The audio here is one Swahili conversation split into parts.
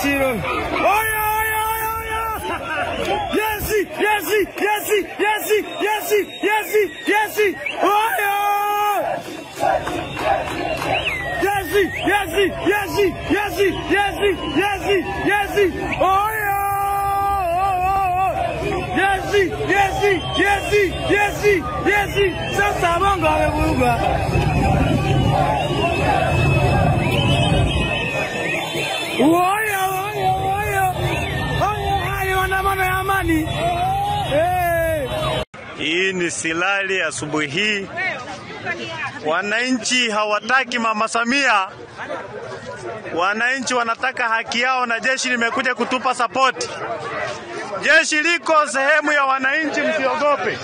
Jeshi. Oya oya oya oya. Jeshi, jeshi, jeshi, jeshi, jeshi, jeshi, jeshi. Oya. Jeshi, jeshi, jeshi, jeshi, jeshi, jeshi, jeshi. Oya. Jeshi, jeshi, jeshi, jeshi, jeshi. Sasa bongo amevuruga. Oya, oya, oya. Oya, hayo maandamano ya amani. Hii ni Silali asubuhi hii. Wananchi hawataki Mama Samia. Wananchi wanataka haki yao na jeshi limekuja kutupa support. Jeshi liko sehemu ya wananchi, msiogope.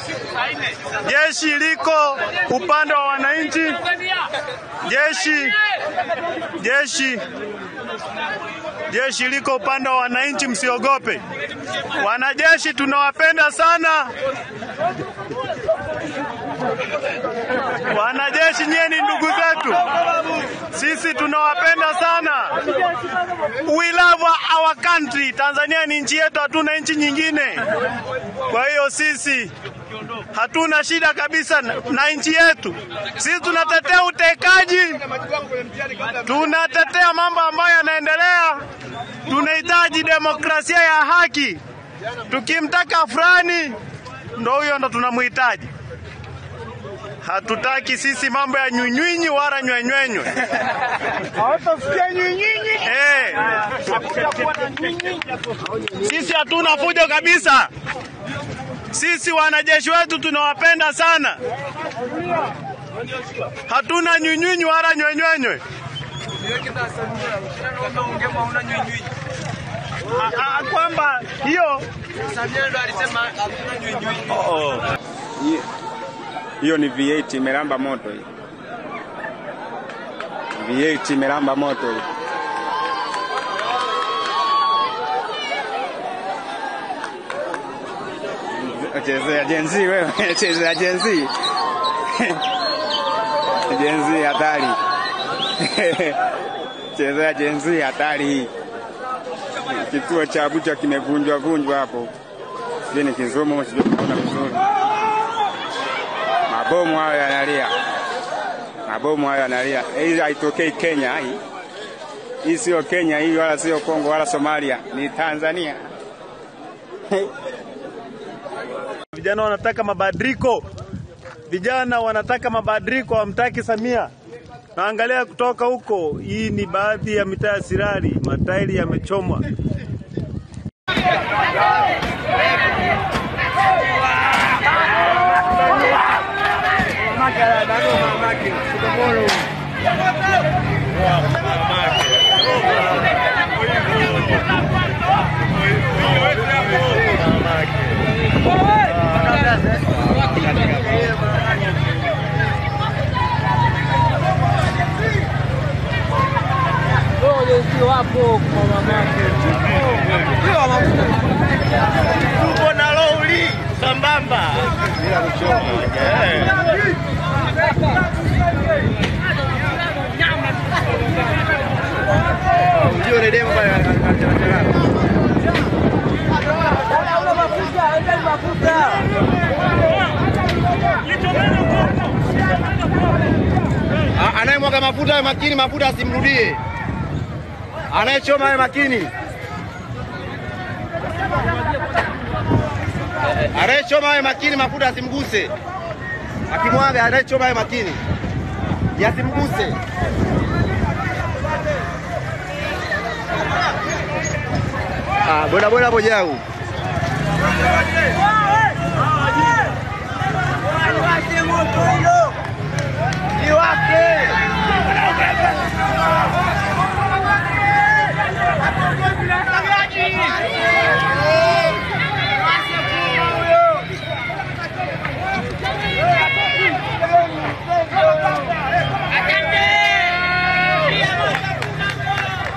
Jeshi liko upande wa wananchi. Jeshi liko upande wa wananchi, msiogope. Wanajeshi tunawapenda sana. Wanajeshi nyie ni ndugu zetu. Sisi tunawapenda sana. We love our country. Tanzania ni nchi yetu, hatuna nchi nyingine. Kwa hiyo sisi hatuna shida kabisa na nchi yetu. Sisi tunatetea utekaji. Tunatetea mambo ambayo yanaendelea. Tunahitaji demokrasia ya haki. Tukimtaka fulani ndo huyo ndo tunamhitaji. Hatutaki sisi mambo ya nywinyinyi wala nywenywenywe. Hawatasikia nywinyinyi. Sisi hatuna fujo kabisa. Sisi wanajeshi wetu tunawapenda sana. Hatuna nywinyinyi wala nywenywenywe. Kwamba hiyo Hiyo ni V8 imelamba moto hiyo. V8 imelamba moto hiyo. Chezea Gen Z wewe, chezea Gen Z. Gen Z hatari. Chezea Gen Z hatari. Kituo cha Abuja kimevunjwa vunjwa hapo. Sijui ni kizumu, sijui kuona vizuri. Mabomu hayo yanalia. Mabomu hayo yanalia. Hii haitokei Kenya hii. Hii sio Kenya hii wala sio Kongo wala Somalia, ni Tanzania. Vijana wanataka mabadiliko. Vijana wanataka mabadiliko, hawamtaki Samia. Naangalia kutoka huko, hii ni baadhi ya mitaa ya Sirari, matairi yamechomwa. Tupo na lori sambamba. Anayemwaga mafuta awe makini, mafuta asimrudie. Anayechoma awe makini. Anayechoma awe makini, mafuta asimguse. Akimwaga, anayechoma awe makini, yasimguse. Ah, boda boda hapo jau.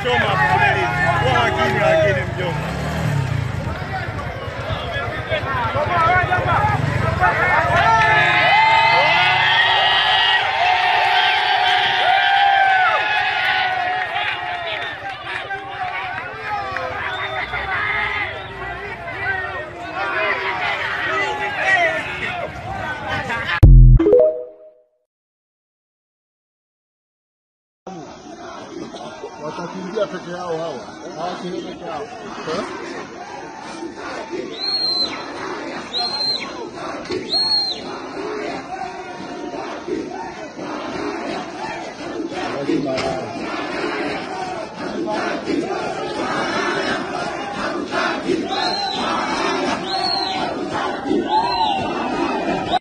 Choma kwa makini lakini mjomba. Lazima.